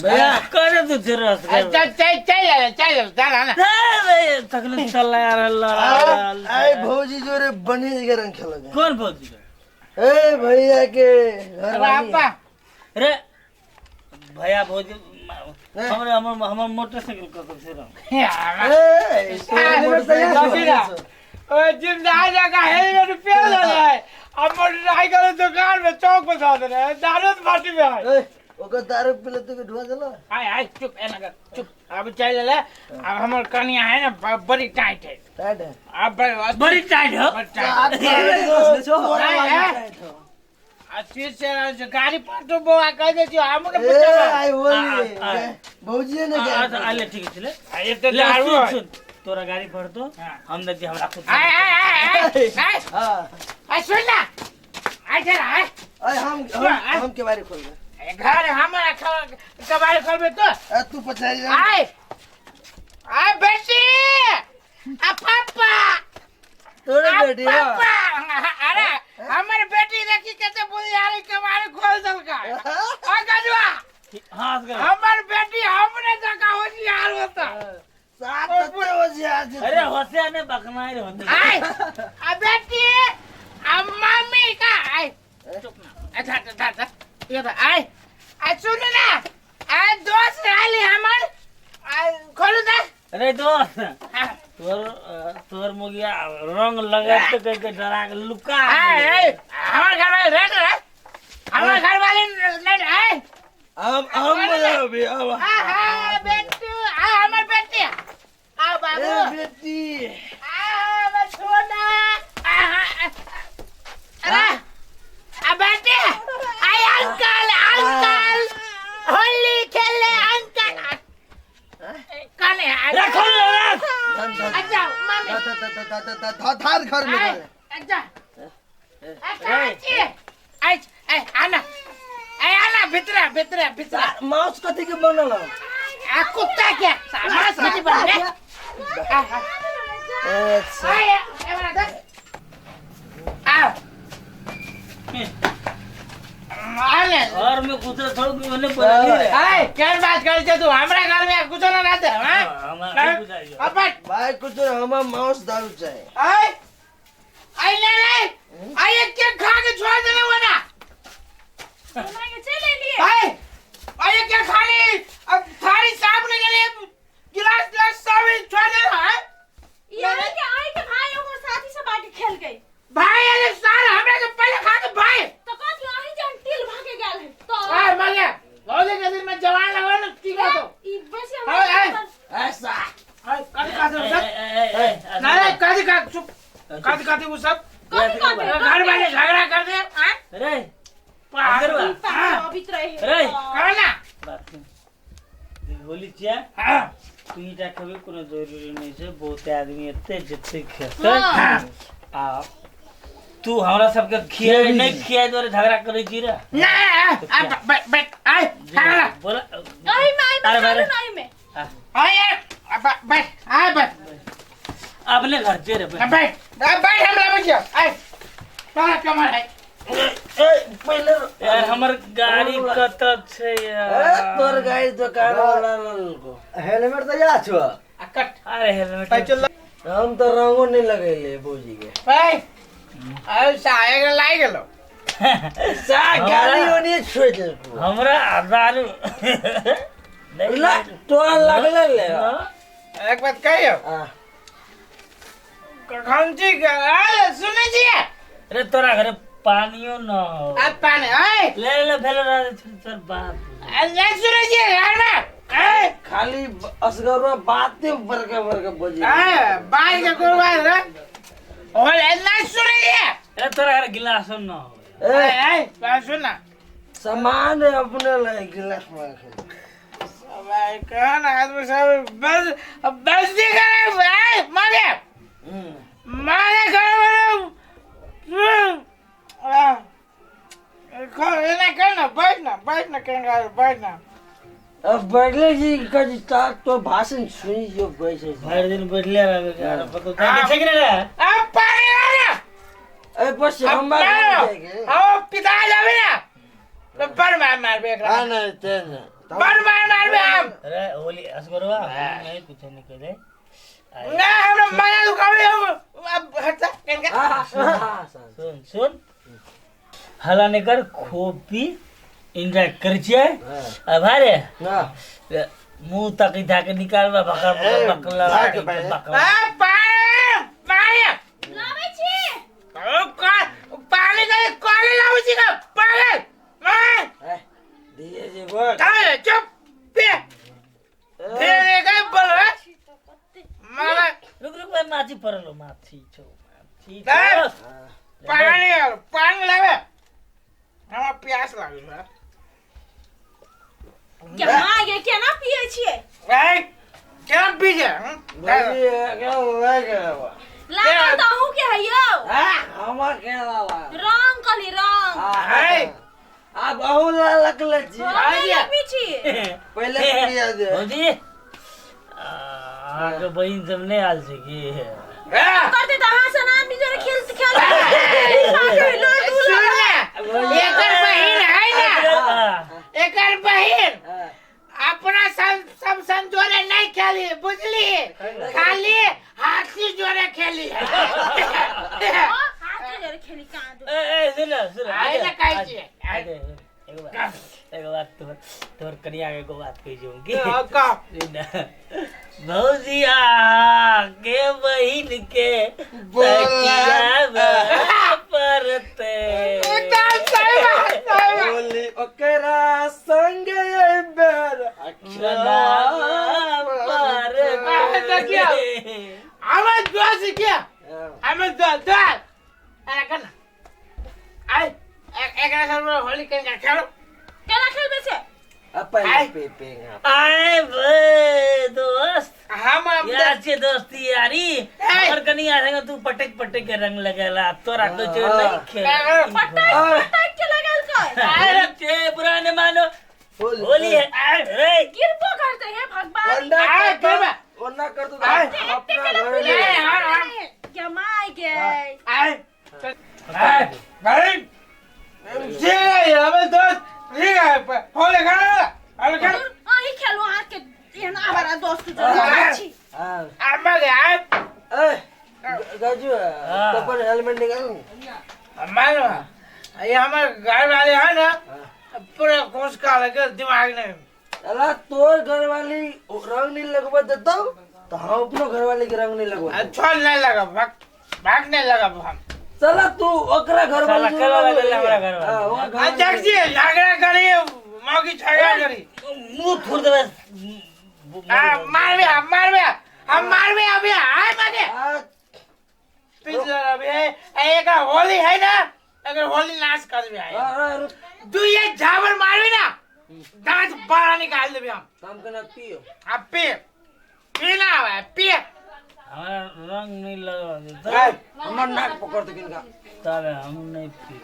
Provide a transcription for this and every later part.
भैया करे तू जरूर चल चल चल चल चल ना तखन चल यार अल्लाह आइ भौजी जोरे बनी के रंग खेल कौन भौजी ए भैया के घर वाली। बापा रे भैया भौजी हमरे हमर हमर मोटरसाइकिल कत छै रे ए, तोरा मोटरसाइकिल छौ। ओ जिम जा जगह हेलमेट रुपया ले रहा है अब मोटरसाइकिल दुकान में चौक पे धो दे रहे हैं दारू तो फाटी में है ए, ओकर दारू पीले तो के ढुआ देला आय आय चुप एना कर चुप अब चल ले अब हमर कनिया है ना बड़ी टाइट है टाइट है अब बड़ी बड़ी टाइट हो बड़ी टाइट तोरा तोरा लागी लागी टाइट हो। आ फिर से गाड़ी पर तो बोआ कह दे छी हम ने ए पूछा आई बोली आ, आ, भौजी ने अच्छा आले ठीक छै ले ये तो ले, दारू सुन है सुन तोरा गाड़ी भर दो हाँ। हम नदी हमरा खुद आय आय आय आय आय हां आय सुन ना आय चल आय आय हम हम हम के बारे खोल दे घर हमारा कबाड़ खोलबे तो ए तू पछाड़ी जा आय आय बेटी आ पापा तोरे आ बेटी हो। पापा अरे हमर बेटी देखी कैसे बुझियारी कबाड़ खोल देलका आ गजुआ हाँ असगर। हमर बेटी हमरे जका होशियार होता सात तत्ते होशियार छै अरे होशियार ने बकना ही होते आय आ बेटी आ मम्मी का आय चुप ना अच्छा अच्छा अच्छा ये तो आय आ सुन ना आ दोस्त आली हमर आ खोलू दा अरे दोस्त हाँ। तोर तोर मुगिया रंग लगा तो कह के डरा के लुका आय आय हमर घर वाले रेड रे हमर घर वाले नहीं आय हम बोलो अभी अब आ हा बेटू आ हमर बेटी आ ए बाबू बेटी आ हमर सोना आ हा अरे आ बेटी आय अंकल अंकल होली खेले अंकल कने अरे खोल ले रख धन धन अच्छा मम्मी ध ध ध ध ध ध धार घर में आय डाले। अच्छा अच्छा आय आय आना आय आना भितरा भितरा भितरा माउस कथी के बनल हो? आ कुत्ता क्या मांस कथी बन रे अच्छा आय ए बना दे आ आले घर में घुसे थोड़ा ओने बोलली रे आय क्या बात कर छे तू हमरा घर में कुछो ना रहते हां हमरा नहीं बुझाइयो। अब बैठ भाई कुछ हम माउस दारू चाहे आय आय ले रे आय एक के खा के छोड़ देने वो ना चलि एलियै आय आय एक के खाली अब थाली साफ नहीं करे गिलास गिलास सब छोड़ दे हां ई अहाँके आइ के भाई ओकर साथी सब आके खेल गई भाई अरे सार हमरा के पहले खा के भाई तो कथी अहीं जहन तिल भागे गेल है तो आय मर गया होली के दिन में जवान लगो ना की का तो ई बेसी आय आय हमरा ऐसा आय कथी खाते हो ए, सब ए, ए, ए, ए, नहीं कथी खा चुप कथी खाते वो सब कथी कथी घर वाले झगड़ा कर दे हाँ रे पागल हाँ अबित रहे रे। करो ना बात सुन। होली छिया हाँ तू ईटा खेबे कोनो जरूरी नहीं छै बहुते आदमी एते जते खेतै हाँ। आ तू हमरा सबके खियाए नहीं खियाए दुआरे झगड़ा करै छी रे ना आ बैठ बैठ आय खा बोला अही में अही में अरे, खा अरे। लू ना अही में आय बैठ आय बैठ अपने घर जे रे बैठ बैठ हम लाबै छियौ आय तोरा कमर है ए पहिले यार हमर गाड़ी कत छै ए यार तोर गाड़ी दुकान वाला ललको हेलमेट तऽ या छौ आ कट अरे हेलमेट हम तो रंगो नहीं लगेले भौजी के भाई अरे साहेब लाग गेलो सा गाड़ी ओनी छोड़ देलको हमरा दारू नहीं ला तोरा लगले ले हाँ? एक बात कहियो आ कखन छी अरे सुनै छियै अरे तोरा घरे पानियो न हो आ पानी आय ले ले भेल रह तोर बाप नहीं सुनै छियै घरमे आय खाली असगरवा बाते बड़का बड़का बजे आय बाई के गुरुवार रे और नहीं सुनै छियै अरे तोरा घरे गिलासो न हो ए आय आय बात सुन ना सामान है अपने ले गिलास में रखे भाई कहना आदमी सब बस बस दी करे आय मारे मारे घर में एना कर ना बैठ ना बैठ ना कहीं बैठ ना अब बैठले जी कभी ताक तो भाषण सुनी जो बैठे छी। भरि दिन बैठले रहबे के आर पतो छै कि नहीं रे अब पानी आ ना ए बस अब हम बात पानी जाएंगे अब पिता जाबे ना तो बड़ मार मारबे एकरा। हां नहीं ते ने बड़ मार मारबे हम। अरे होली असगरवा नहीं कुछ नहीं करे ना हमरा माया दुखावे हम अब हट जा कनका। हां सुन सुन हला नहीं कर खूब पी एंजॉय कर छे अब अरे ना मुंह तक धाके निकालबा बकर बकर बकला बकला। आ पानी पानी लाबै छी। ओ का पानी का काले लाबै छी का पागल मार दिए जे बोल थामे चुप पे धीरे के बोल रे मारा। रुक रुक भाई माछी परलो माछी छो माछी ए! छो। पानी पानी लावे हमरा प्यास लागल बा। के माँ गे केना पियै छियै? ए केना पी जे बोलिए क्या लग गया लागल तऽ अहूँ के है यौ। हां हमर के लाला रंग कहली रंग। ए अब अहू ला लगले छी हम नहि लगबै छी। पहिले पिया दे भौजी अहाँके बहिन सब नहि आयल छै की? ए करते तऽ अहाँ सन आदमी जोरे खेल खेल सुन ना एकर बहिन है ना एकर बहिन अपना सब सब सन जोरे नहीं खेली बुझली खाली हाथी जोरे खेली है। हाथी जोरे खेली कहाँ ए ए सुन सुन आइ ने कहै छियै। एगो बात एगो बात तोहर तोहर कनिया के एगो बात कहै छियौ की? कह। भौजी के बहिन के तकिया परते एकदम सही बात सही बात। बोली ओकरा संग बेर देखियौ। हमर दोस्त के हमर दोस्त दोस्त अरे कना आइ एकरा सब होली केना खेलो केना खेलबै छै? पहले पे पे आए बे दोस्त हम यार छे दोस्ती यारी हमर कनिया संगे तू पटक पटक के रंग लगेला तोरा तो छे नहीं खेल पटक पटक के लगल छै। अरे छे पुराने मानो होली है अरे गिरबो करते हे भगवान। वंडा आए, कर खेलबा। दो वंडा कर दो आए। अपना घर ले, ले के my गे आइ आइ भाई ठीक है हमर दोस्त ठीक है होली खेलो होली खेलो। अहीं खेलू अहाँके एहन आवारा दोस्त जोरे छी। हां हमर आइ ए गजू तो पर हेलमेट निकाल। हमार ये हमार घर वाले है ना पूरा घुस का लगे दिमाग ने। अला तोर घर वाली रंग नहीं लगवा देता तो हम अपनो घर वाली के रंग नहीं लगवा। अच्छा नहीं लगा भाग भाग नहीं लगा हम। चला तू ओकरा घर वाली साला कला लगल हमरा घर वाली। हां ओकरा घर अध्यक्ष जी झगड़ा करी मौकी झगड़ा करी मुंह थोड़ देबे। मारबे हम मारबे हम मारबे अभी आए मारे पिछला अभी एक होली है ना अगर होली नाश करबे आए तू ये झावर मारबे ना दांत बाहर निकाल देबे हम। काम करना पियो अब पी पीना है पी। हमारा रंग नहीं लगा देता हमर नाक पकड़ दे किनका तबे हम नहीं पी।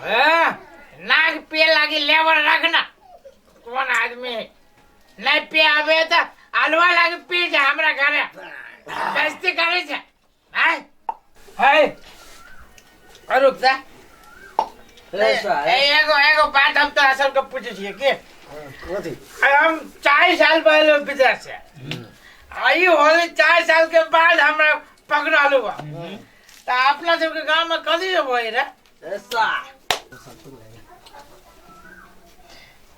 ए नाक पिए लागी लेवर रखना कौन आदमी है नहीं पिए आवे तो अलवा लागी पी जा हमरा घरे बेइज्जती करे छे। हाय हाय रुक जा एगो एगो बात हम तोरा सबके पूछे छियै की कथी? हम 4 साल पहले विदेश से आई होली 4 साल के बाद हमरा पकड़ालू बा तो अपना सबके गांव में कथी होय रे? ऐसा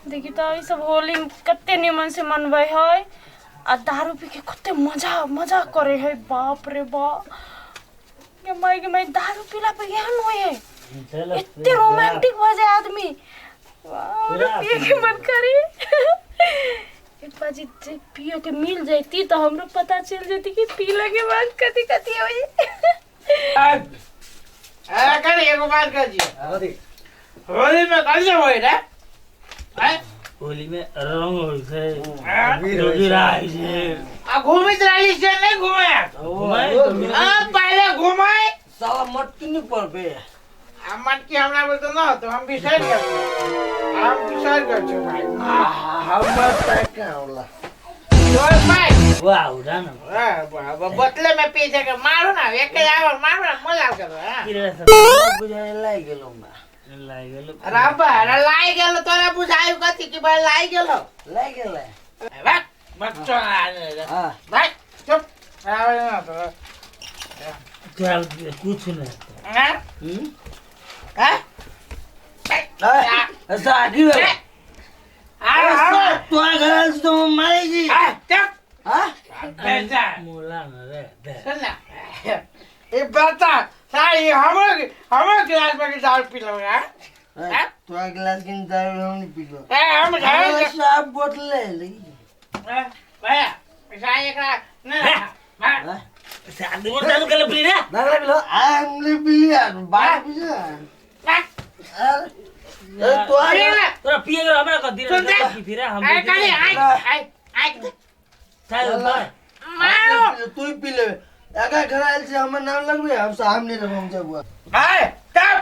देखी तो ई सब होली कते निमन से मनबै है आ दारू पी के कते मजा मजा करे है। बाप रे बाप के माई के माई दारू पीला पे एहन होय है इतने रोमांटिक हो जाए आदमी। वाह पिए के मन करे। एक बार जे पियो के मिल जाती तो हमरो पता चल जाती कि पीला के बाद कथी कथी होई। अरे कर एगो बात कर जी होली में कैसे होय रे? होली में रंग होय छै अबीर होय छै आ घूमित रहली से नहीं घूमे हां पहले घुमाए साला मटकी नहीं पर बे। आ मटकी हमरा बोलतो ना तो हम बिसर गए हम बिसर गए भाई। हमर तक होला तोर भाई वाह उड़ा ना हां बोतले में पी के मारो ना एक आवर मारो ना मजा करो। हां की रे सब बुझाए लाग गेलो बा। लागि गेल। अरे बा लागि गेल तोरा बुझाइ कथी कि बा लागि गेल। लागि गेल। भाग बच्चा हां भाग चुप आवे ना तो तोरा कुछ नहीं। हां हां साकी आ तोरा घर से तो मारे जी। आ चुप। हां बेटा मोला न रे दे सुन ना ए बता सारी हमर हमर गिलास में दारू पी लो हां। तोरा गिलास के दारू हम नहीं पीलो। ए हम घर सब बोतल ले ली। भैया पैसा एकरा ना हां शादी मोर दारू के पी रे दारू पीलो। हम ले पी लिया बात पी लिया। अरे तोरा तोरा पिए के हमरा क दिल पी फिर हम ए काली आई आई आई चल मारो तू ही पी ले। अगर घर आयल से हमर नाम लगबे हम सामने रहब हम जब ए तब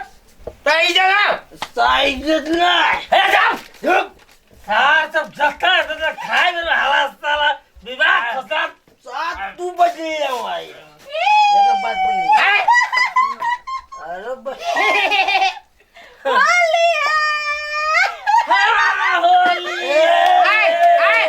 तई जरा साइज ना ए जा सार सब जत्ता जत्ता खाए में हला साला विवाह फसाद सात तू बच ले भाई एक बात पर नहीं। अरे होली होली आई आई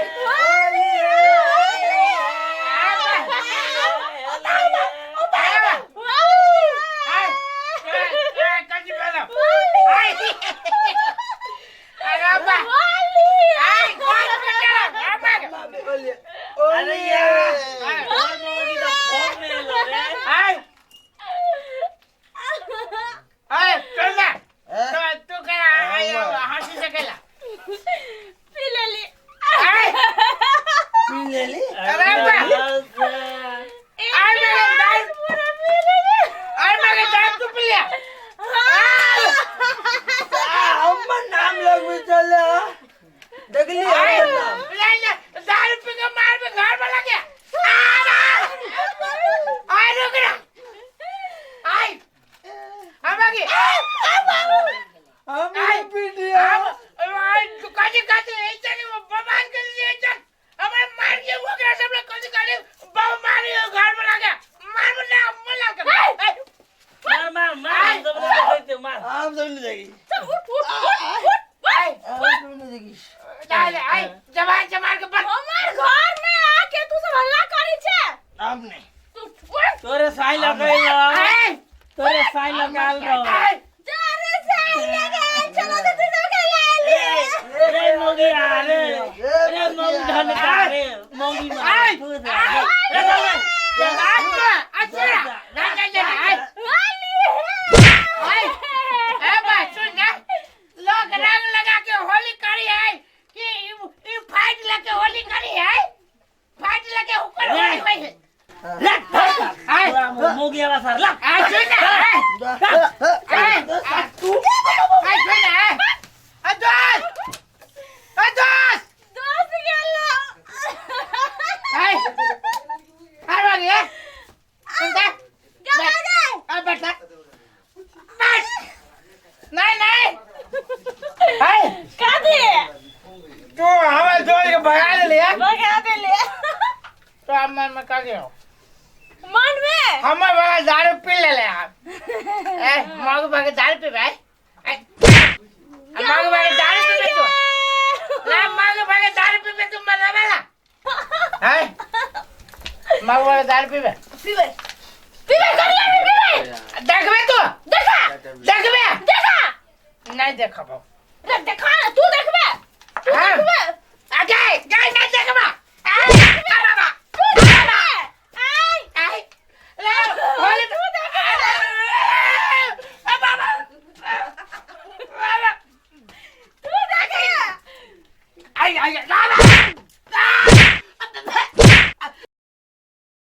अरे यार मोगी तो फोन में लो रे। पी ले ली। हमर नाम लगबे चले देखली हमर नाम। हम पी लिया। मार मार मार सब देखते मार हम सब नहीं देखी। हम सब नहीं देखी। हमार घर में आके तू सब हल्ला करी छे। हम नहीं तोरे साई लगाइल तोरे साई लगाल रहो। जा रे साई लगाल चलो तो तू सब खेला रे मोगी आ रे रे मोगी धन का रे मोगी मार तू रे लोग रंग लगा के होली करी है कि ई फाइट लगे होली करी है फाइट लगे हुकर होली होई है। लग मोगी आवा सर लग आ सुन ना ए तू आ सुन ना आ दोस्त आ दोस्त दोस्त गेलो। ए आ रे सुन ता आ बैठ बैठ नहीं नहीं ए का दे तू हमारे दोस्त के भगा ले भगा देले। तो हम मन में कर दियो मन में हमर बगा दारू पी ले ले आप ए मागो बगा दारू पी भाई मागो बगा दारू पी तू ला मागो बगा दारू पी तू मरने वाला ए मागो बगा दारू पीबे पीबे पीबे करिया रे पीबे देखबे तू देखा देखबे देखा नहीं देखबो रे देखा ना तू देखबे तू देखबे आ गए गए नहीं देखबा आ बाबा तू देखबे आई आई ले होली तू देखबे आ बाबा बाबा तू देखे आई आई बाबा